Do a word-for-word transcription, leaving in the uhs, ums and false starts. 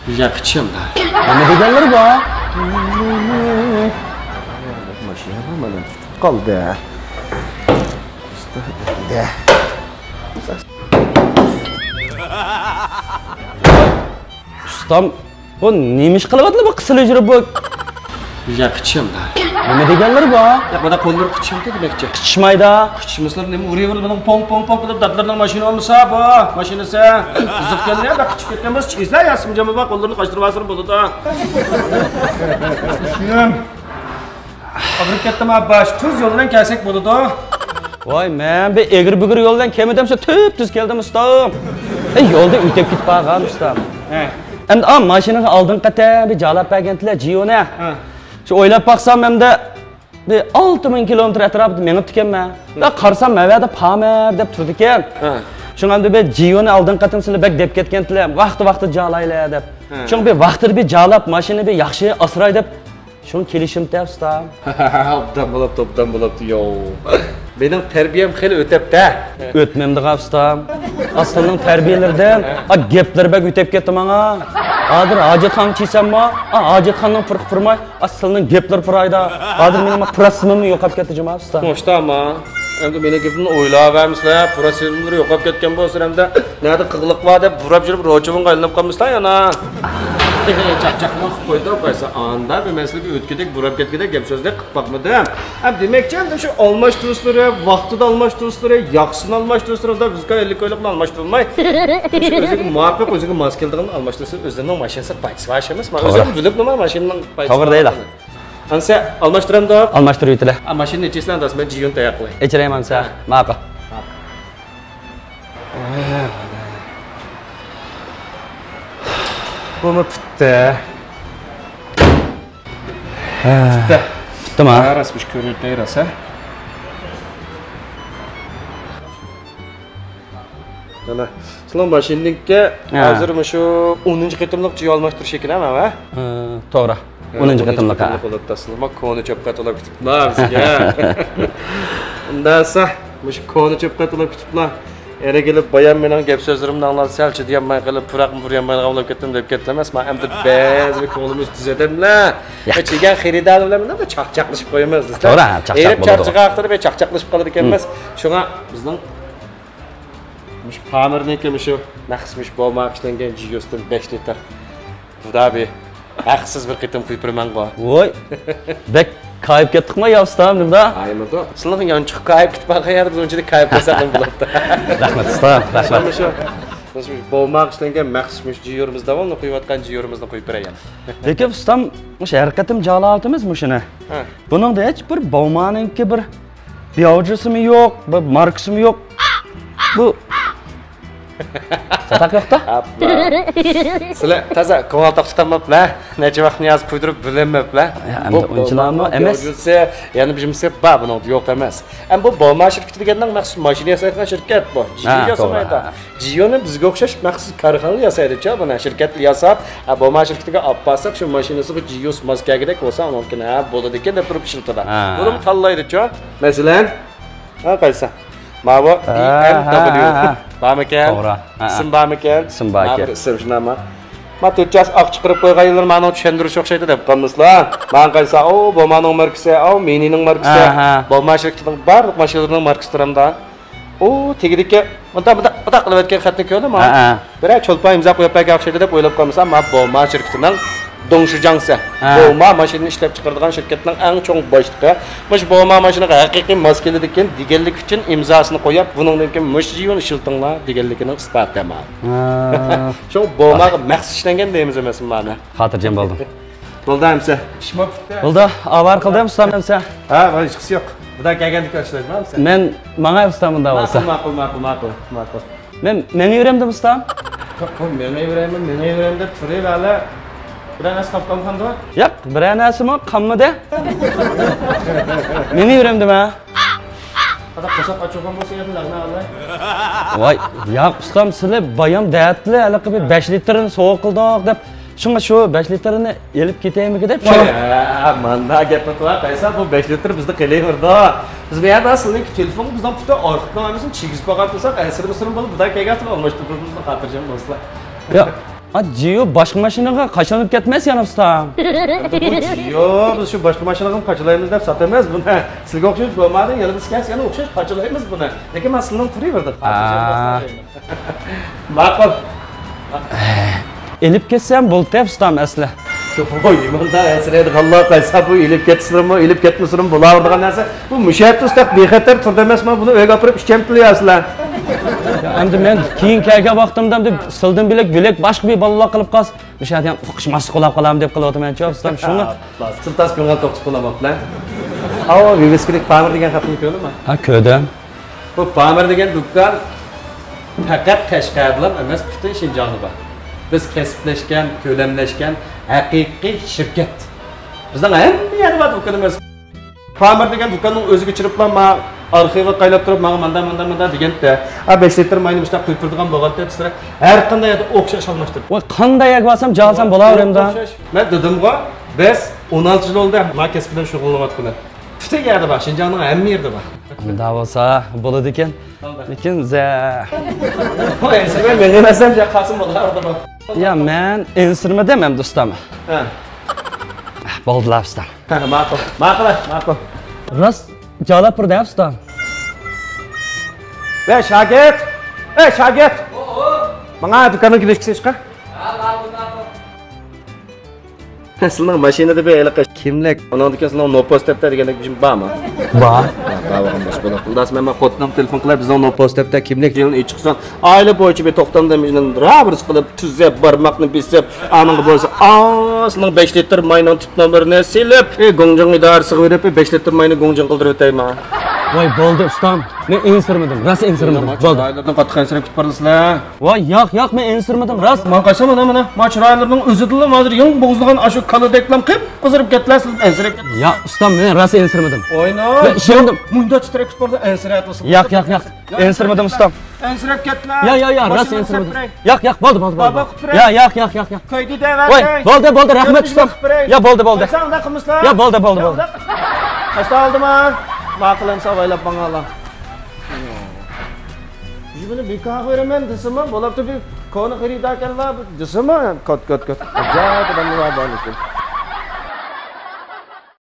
ياق، كۈچۈم بار. نېمە دېگەنلىرى بار؟ ماشىنا بار، مانا تۇتۇپ قالدى. ئۇستام، بۇ نېمە ئىش قىلىۋاتىدۇ بۇ قىسىل ھۈجرە بۇ؟ ياق، كۈچۈم بار. نېمە دېگەنلىرى بار؟ ياق، مانا قوللىرى قىچىشمىدى دېمەكچى. قىچىشمايدۇ. قىچىشمىسىلا نېمە ئۇرۇۋېرىدۇ، مانا پوڭ، پوڭ، پوڭ قىلىپ، دادىلىرىنىڭ ماشىنا بولمىسا بۇ، ماشىنىسى. قىزىق كەلدى يا، بەك قىچىشىپ كەتكەن بولسا، چىقىسىلا يا، سىمجىمى بار، قوللىرىنى قاچتۇرۇۋالسىلا بولىدۇ. شۇنىڭ. ئاغرىپ كەتتىم، ئابباش. تۈز يول بىلەن كەلسەك بولىدۇ. ۋاي، مەن بىر ئېگىر-بۈگۈر يول بىلەن كەلمىدىم، شۇ تۈپتۈز كەلدىم، ئۇستام. ئەي، يولدا ئۆتۈپ كېتىپ قالغان، ئۇستام. ھە. ئەمدى، ئا، ماشىنىغا ئالدىنقى قېتىم بىر جالاپ بەرگەنتىلە، جىيونى. ھە. شۇ ئويلاپ باقسام، ئەمدى بىر ئالتە مىڭ كىلومېتىر ئەتراپىدا مېڭىپتىكەنمەن. ھە. قارىسام، مەۋەدە پامېر دەپ تۇرىدىكەن. ھە. شۇڭا ئەمدى بىر جىيونى ئالدىنقى قېتىم سىلەر بەك دەپ كەتكەنتىلە، ۋاقتى-ۋاقتىدا جالايلى دەپ. ھە. شۇڭا بىر ۋاقتىدا بىر جالاپ، ماشىنىنى بىر ياخشى ئاسراي دەپ، شۇڭا كېلىشىمتە، ئۇستام. ئوبدان بولاپتۇ، ئوبدان بولاپتۇ، يو. مېنىڭ تەربىيەم خېلى ئۆتەپتە. ئۆتمەمدىغا، ئۇستام. ئا، سىلىنىڭ تەربىيەلىرىدىن، ئا، گەپلىرى بەك ئۆتەپ كەتتى ماڭا. ھازىر ھاجەتخانىغا چىقساممۇ، ئا، ھاجەتخانىنىڭ پۇرىقى پۇرىماي، ئا، سىلىنىڭ گەپلىرى پۇرايدا. ھازىر مېنىڭ پۇراسىمىممۇ يوقاپ كەتتى جۇما، ئۇستام. ئۇستام، ھا. ئەمدى مېنىڭ گېپىمنى ئويلاۋەرمىسىلەر، پۇراسىملىرى يوقاپ كەتكەن بولسۇن ئەمدى. نەدە قىغلىق بار دەپ بۇراپ يۈرۈپ، روچىۋىڭغا ئايلىنىپ قالمىسىلا يەنە. چاقچاقنى قىلىپ قويدۇق، قايسا ئاندا بىر مەسىلىگە ئۆتكۈدەك، بۇراپ كەتكۈدەك گەپ سۆزلەر قىلىپ باقمىدىم. ھەم دېمەكچى، ئەمدى شۇ ئالماشتۇرۇشلىرى، ۋاقتىدا ئالماشتۇرۇشلىرى، ياخشىسىنى ئالماشتۇرۇشلىرى، بىزگە ئەللىك ئايلىقنى ئالماشتۇرماي، شۇ ئۆزىگە مۇۋاپىق، ئۆزىگە ماس كېلىدىغىنىنى ئالماشتۇرسا، ئۆزىنىڭ ماشىنىسى پايدىسى بار ئىش ئەمەسمۇ؟ توغرا. ئۆزۈم بىلىپ نېمە ماشىنىنىڭ پايدىسى توغرا بار دەيلا. ئەكەنلىكىنى. ئەمسە ئالماشتۇرامدۇق؟ ئالماشتۇرۇۋېتىلە. ئا، ماشىنىنى ئېچىسىلەر، ئەمدى مەن جىيون تەييار قىلاي. ئېچىرەيمەن ئەمسە. ھە. ماقۇل. بۇمۇ پۈتتى. ھە. پۈتتى. پۈتتىما؟ ھە، راست، مۇشۇ كۆرۈنۈپ راست، ھە. مانا، سىلىڭ ماشىنىڭكى ھە. ھازىر مۇشۇ ئونىنچى قېتىملىق جىيو ئالماشتۇرۇش ئىكەن، ھە، ماۋۇ، ھە؟ ھە، توغرا. ھە، ئونىنچى قېتىملىق، ھە. بولۇپتۇ، سىلىما كونا چوپقا تولا كۈتۈپلا بىزگە. ئۇنداقسا، مۇشۇ كونا چوپقا تولا كۈتۈپلا. ئەرگە كېلىپ، بايام مېنىڭ گەپ سۆزلىرىمنى ئاڭلاپ، سەل چىدىيالماي قېلىپ، پۇراقمۇ پۇرىيالمايدىغان بولۇپ كەتتىم دەپ كەتتىلە ئەمەس. ما ئەمدى بەزى بىر كۆڭلىمىز تۈز ئادەملەر. ياق. چىگەن خېرىدارلار بىلەن بىر چاقچاقلىشىپ قويىمىز. توغرا، ھە، چاقچاق ھېرىپ بولىدۇ. چارچىغان ۋاقتىدا بىر چاقچاقلىشىپ قالىدىكەنمىز. ھىم. شۇڭا بىزنىڭ مۇشۇ پامېرنىڭكى مۇشۇ مەخسۇس مۇشۇ بوماغا ئىشلەنگەن جىيوستىن بەش لىتىر. بۇدا بىر ھەقسىز بىر قېتىم قۇيۇپ بېرىمەنغۇ. ۋوي، بەك كايىپ كەتتۇقما يا ئۇستام، نېمىدا؟ ئايمىدۇ. سىلىنىڭ يانچۇق كايىپ كېتىپ قالغان يەردە بىز ئۇنچىلىك كايىپ قىلساق نېمە بولۇپتۇ؟ رەھمەت ئۇستام، رەھمەت. مۇشۇ، مۇشۇ بوماغا ئىشلەنگەن مەخسۇس مۇشۇ جىيورىمىز داۋاملىق قۇيۇۋاتقان جىيورىمىزنى قۇيۇپ بېرەي يەنە. لېكىن ئۇستام، مۇشۇ ھەر قېتىم جالاۋاتىمىز مۇشۇنى. ھە. بۇنىڭدا ھېچ بىر بومانىڭكى بىر بياۋجىسىمۇ يوق، بىر ماركىسىمۇ يوق. بۇ چاتاق يوق-تا؟ ئاپلا. سىلەر تازا كۆڭۈل تاق تۇتالماپلا. نەچچە ۋاقىتنى يازىپ قويدۇرۇپ بىلەلمەپلا. يا، بۇ ئەمدى ئۇنچىلامۇ بومانىڭ ئەمەس. بياۋجىسى، يەنە بىر نېمىسى بار بۇنىڭدا يوق ئەمەس. ئەمما بۇ بوما شىركىتى دېگەننىڭ مەخسۇس ماشىنا ياسايدىغان شىركەت بۇ. جىيو ھە، ياسىمايدۇ. توغرا. جىيونى بىزگە ئوخشاش مەخسۇس كارخانىلار ياسايدۇچۇ، بۇنى شىركەتلەر ياساپ، ھە، بوما شىركىتىگە ئاپ بارساق، شۇ ماشىنىسىغا جىيوس ماس كەلگۈدەك بولسا، ئۇنىڭكىنى، ھە، بولىدىكەن دەپ تۇرۇپ ئىشلىتىدۇ. ھە. بۇنىمۇ تاللايدۇچۇ. مەسىلەن، ھە، قايسى؟ ماۋۇ ھە، بى ئېم دەبليۇ. ھە، ھە، ھە. بارمىكەن؟ توغرا. ھە، ھە. ئىسىم بارمىكەن؟ ئىسىم باركەن. مانا بىر ئىسىم، شۇنداقمۇ؟ ما تۆت چاس ئاق چىقىرىپ قويغان يىللىرى مانىڭ چۈشەندۈرۈش ئوخشايدۇ دەپ قالمىسىلا. ماڭا قايسا، ئو، بومانىڭ ماركىسى، ئو، مىنىنىڭ ماركىسى، ھە، ھە. بوما شىركىتىنىڭ بارلىق ماشىنىلىرىنىڭ ماركىسى تۇرامدا. ئۇ تېگىدىكى مۇنداق، مۇنداق، مۇنداق قىلىۋەتكەن خەتنى كۆردۈڭمۇ؟ ھە، ھە. بىرەر چولپان ئىمزا قويۇپ بەرگەن ئوخشايدۇ دەپ ئويلاپ قالمىسام، ما بوما شىركىتىنىڭ دۇڭشىجاڭسى. ھە. بوما ماشىنىنى ئىشلەپ چىقىرىدىغان شىركەتنىڭ ئەڭ چوڭ باشلىقى. مۇشۇ بوما ماشىنىغا ھەقىقىي ماس كېلىدىكەن دېگەنلىكى ئۈچۈن ئىمزاسىنى قويۇپ، بۇنىڭدىن كېيىن مۇشۇ جىيونى ئىشلىتىڭلار دېگەنلىكىنىڭ ئىسپاتى، ما. ھە. شۇ بوماغا مەخسۇس ئىشلەنگەن دەيمىز ئەمەسمۇ مانا. خاتىرجەم بولدۇم. بولدى ئەمسە. ئىشمۇ پۈتتى. بولدى، ئاۋارە قىلدىم ئۇستام ئەمسە. ھە، ھېچقىسى يوق. بۇدا كەلگەندە كۆرۈشەيلى ئەمسە. مەن ماڭاي ئۇستام، ئۇنداق بولسا. ماقۇل، ماقۇل، ماقۇل، ماقۇل، ماقۇل. مەن مېڭىۋېرەمدىم ئۇستام. ياق، بۇ مېڭىۋېرەيمەن، مېڭىۋېرەيمەن دەپ تۇرۇۋەرلە. بىرەر نەرسە قاپقالمىغاندۇ؟ ياق، بىرەر نەرسىمۇ قالمىدى. مېڭىۋېرەمدىم ھە. قانداق قورساق ئاچۇرغان بولسا يەپ لەغنە ئاللاي. ۋاي، ياق ئۇستام، سىلى بايام دەتلى ھېلىقى بىر بەش لىتىرنى سوۋغا قىلدۇق دەپ، شۇڭا شۇ بەش لىتىرنى ئېلىپ كېتەيمىكى دەپ شۇ. ۋاي، ھە، ماندا گەپنى قىلىۋەر قايسا، بۇ بەش لىتىر بىزدە قېلىۋېرىدۇ. بىز بۇ يەردە سىلىنىڭكى تېلېفونغا بىزنىڭ پۈتۈن ئارخىپنىڭ ھەممىسىنى چىگىزىپ قويغان تۇرساق، ئەسىرمۇ سىرىم بولۇپ، بۇدا كەلگەن ئالماشتۇرۇپ بىزنى خاتىرجەم بولسىلا. ياق. ئا، جىيو باشقا ماشىنىغا قاچىلىنىپ كەتمەس يەنە ئۇستا. بۇ جىيو، بىز شۇ باشقا ماشىنىغا قاچىلايمىز دەپ ساتىمىز بۇنى. سىزگە ئوخشاش بولمىدى، يەنە بىز كەلسە يەنە ئوخشاش قاچىلايمىز بۇنى. لېكىن مەن سىزنىڭ تۇرۇۋېرىدۇق. ئا. ماقۇل. ئېلىپ كەتسەم بولدى ئۇستام ئەسلى. ۋوي، مۇنداق ئەنسىرەيدىغانلار قايسا بۇ، ئېلىپ كەتسىلىمۇ، ئېلىپ كەتمىسىلىمۇ بولاۋېرىدىغان نەرسە. بۇ مۇشۇ يەردە ئۇستاق بىخەتەر تۇرىدۇ ئەمەسمۇ، بۇنى ئۆيگە ئاپىرىپ ئىچەمتىلى ئەسلى. يا، ئەمدى مەن كېيىن كەلگەن ۋاقتىمدا ئەمدى سىلدىن بۆلەك، بۆلەك باشقا بىر بالىلار قىلىپ قالسا، مۇشۇ يەردە يەنە ئۇقۇشماسلىق بولاپ قالامدۇ دەپ قىلىۋاتىمەن شۇ ئۇستام، شۇڭا. سىرتاش كۆڭۈل توقۇتۇپ قىلىۋاپتىلا. ئاۋۇ ۋىۋىسكىلىك پامىر دېگەن خەتنى كۆردۈڭمۇ؟ ھە، كۆردۈم. بۇ پامىر دېگەن دۇكان پەقەت قەشقەردىلا ئەمەس، پۈتۈن شىنجاڭدا بار. بىز كەسىپلەشكەن، كۆلەملەشكەن ھەقىقىي شىركەت. بىزنىڭ ھەممە يەردە بار دۇكىنىمىز. پامىر دېگەن دۇكاننىڭ ئۆزىگە چىرىپلا ما ئارخىۋغا قايلاپ تۇرۇپ، ماڭا ماندا، ماندا، ماندا دېگەنتى. ھە، بەش لىتىر ماينى مۇشۇنداق قۇيۇپ بېرىدىغان بولغانتى دېسە، ھەر قانداق يەردە ئوخشاش ئالماشتۇرۇپ. ۋاي، قانداق يەرگە بارسام، جاھانسان بولاۋېرەمدۇ. مەن دېدىمغۇ، بىز ئون ئالتە يىل بولدى ما كەسىپ بىلەن شۇغۇللىنىۋاتقىلى. پۈتۈن يەردە بار، شىنجاڭنىڭ ھەممە يېرىدە بار. ئۇنداق بولسا بولىدىكەن. لېكىن زە- ۋاي، سەن مېڭىۋەرسەم، قاسىم بولاۋېرىدۇ. يا، مەن ئەنسىرىمىدىم ئەمدى ئۇستام. ھە. بولدىلا ئۇستام. ھە، ماقۇل، ماقۇل، ماقۇل. راست جالاپ بىر دەپ ئۇستام. ۋەي شاگىرت! ۋەي شاگىرت! ماڭا دۇكاننىڭ كىنىشكىسىنى چىقار. سىلىنىڭ ماشىنىدا بىر ھېلىقى كىملىك، ئۇنىڭدىكى سىلىنىڭ نوپوس دەپتەر دېگەندەك بىر شەي بارمۇ؟ بار. ھە، بار بولغان بولسا بولدى. خۇداسى، مەن خوتۇنۇمغا تېلېفون قىلاي، بىزنىڭ نوپوس دەپتەر كىملىك يىلىنى ئېچىقسۇن. ئائىلە بويىچە بىر توختامدا مۇشۇنى رابىرس قىلىپ، تۈزەپ، بارماقنى بېسىپ، ئانىڭغا بولسا، ئا، سىلىنىڭ بەش لىتىر ماينىڭ تۈپ نومۇرىنى سېلىپ، ئى، گۇڭجىڭ ئىدارىسىغا بېرىپ، بەش لىتىر ماينى گۇڭجىڭ قىلدۇرۇۋېتەيما. ۋاي، بولدى ئۇستام. مەن ئەنسىرىمىدىم، راست ئەنسىرىمىدىم. بولدى. ئايلاردىن قاتتىق ئەنسىرەپ كېتىپ بارسىلەر. ۋاي، ياق، ياق، مەن ئەنسىرىمىدىم، راست. ماڭا قارىسا، مانا، مانا، ما چىرايلىرىنىڭ ئۆزىدىنلا ھازىر يېڭى بوغۇزلىغان ئاشۇ كالىدەكلام قىپقىزىرىپ كەتتىلەر، سىز ئەنسىرەپ كەتتىڭىز. ياق، ئۇستام، مەن راست ئەنسىرىمىدىم. ئوينا. مەن ئىشەندىم. مۇنداق تىترەپ كېتىپ بارسا ئەنسىرەپ قالىسىز. ياق، ياق، ياق. ئەنسىرىمىدىم، ئۇستام. ئەنسىرەپ كەتتىلەر. يا، يا، يا، راست ئەنسىرىمىدىم. ياق، ياق، بولدى، بولدى، بولدى. بابا قىپرەي. يا، ياق، ياق، ياق، ياق. كۆيدى دەۋەتەي. ۋاي، بولدى، بولدى، رەھمەت، ئۇستام. يا، بولدى، بولدى. قايساڭدا قىلمىسىلا. يا، بولدى، بولدى، بولدى. قاچتا ئالدىما؟ ماقۇل ئەمسە ئاۋايلاپ ماڭالا. يۈزۈمنى بىكار قويۇرمەن دېسىمۇ، بولۇپتۇ بىر كونا خېرىداركەنلا دېسىمۇ، كوت، كوت، كوت. ئاجايىپ ئادەملەر بار بارمىكىن.